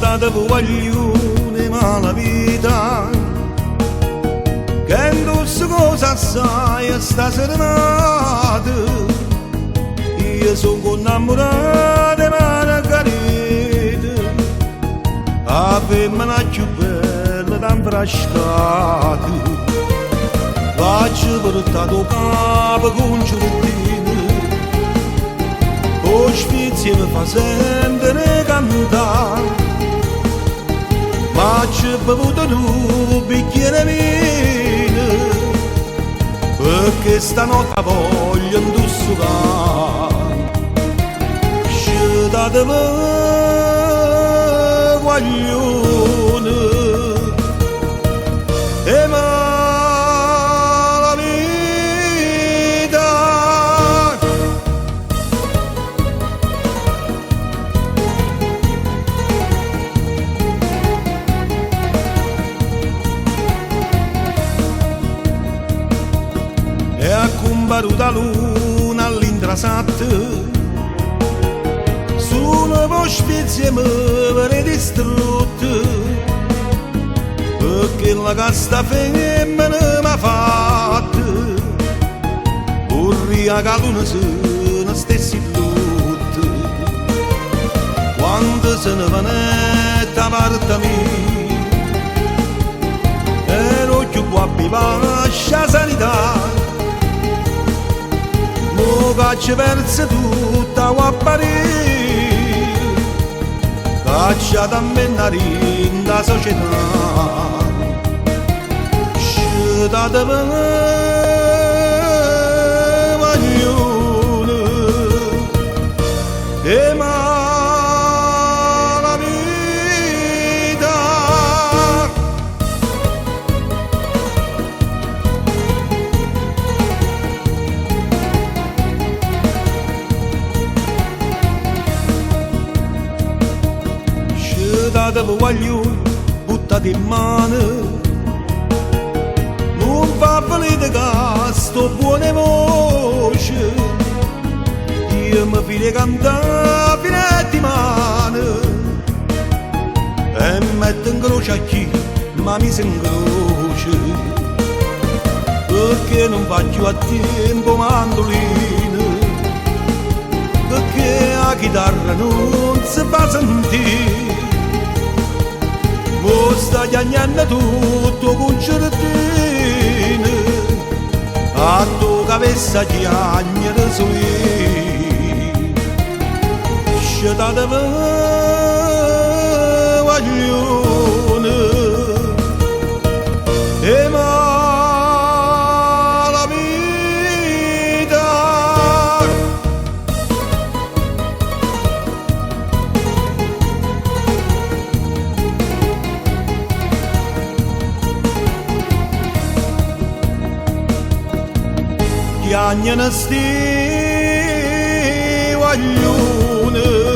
Scetateve guagliune 'e malavita, che 'ntussecosa assaje 'sta serenata. Io songo 'o 'nnammurato 'e Margarita, 'a femmena cchiù bella d' 'a 'Nfrascata. L'aggio purtato 'o capo cuncertino, 'O sfizio 'e me fa sentere cantà. M'aggio bevuto nu bicchiere 'e vino, pecché stanotte 'a voglio 'ntussecà. Scetateve guagliune 'e malavita. È accumparuta 'a luna all'intrasatta, Sulo p' 'o sfizio 'e me vedé distrutto, Pe' chello ca 'sta femmena m'ha fatto, Vurria ca 'a luna se ne stesse in lutto. Quando se ne venette 'a parte mia, Ero 'o cchiù guappo 'e vascio 'a Sanità. Mo ch'aggio perzo tutta 'a guapparia, Cacciatammenne 'a dint' 'a società. Scetateve guagliune 'e malavita. Scetateve guagliù, buttate 'e mmane, nun v'avvilite ca sto buono 'e voce, io me fido 'e cantà fino a dimane e metto 'ncroce a chi m'ha miso 'ncroce, pecché nun va cchiù a tiempo 'o mandulino, pecché 'a chitarra nun se fa sentì. Mo sta chiagnenno tutto 'o cuncertino, addò ch'avessa chiagnere sul'io. Scetateve guagliune 'e malavita. Chiagneno 'sti guagliune.